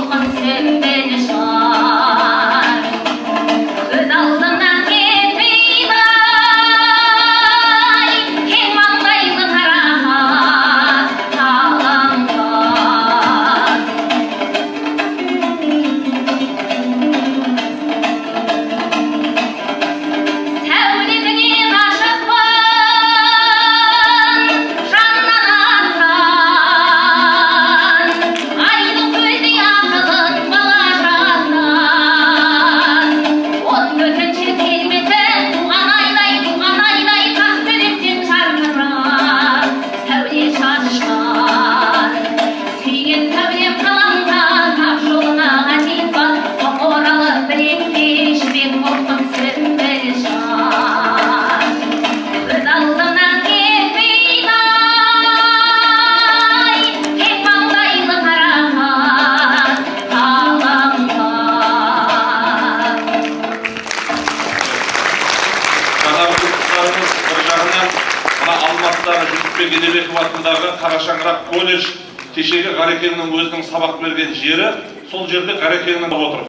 Құлқын сүмбіл жар. Көз алдымнан кетпейді ай, кең маңдайлы қара қас, қаламқас. Сәулетіңе ғашықпын жаннан асқан, айлы көлдей ақылын бала жастан. 14-ші келбеті туған айдай, туған айдай, тас төбеттен жарқырап сәуле шашқан. Сүйген сәулем қаламқас, ақ жолыңа ғазиз бас, ақ оралып білекке жібек құлқын сүмбіл жар. Көз алдымнан кетпейді ай, кең маңдайлы қара қас, қаламқас. Жаңағы қыздарымыз бір жағынан мына Алматыдағы Жүсіпбек Елебеков атындағы Қара шаңырақ колледж, кешегі Ғарекеңнің өзінің сабақ берген жері, сол жерде Ғарекеңнің отыр.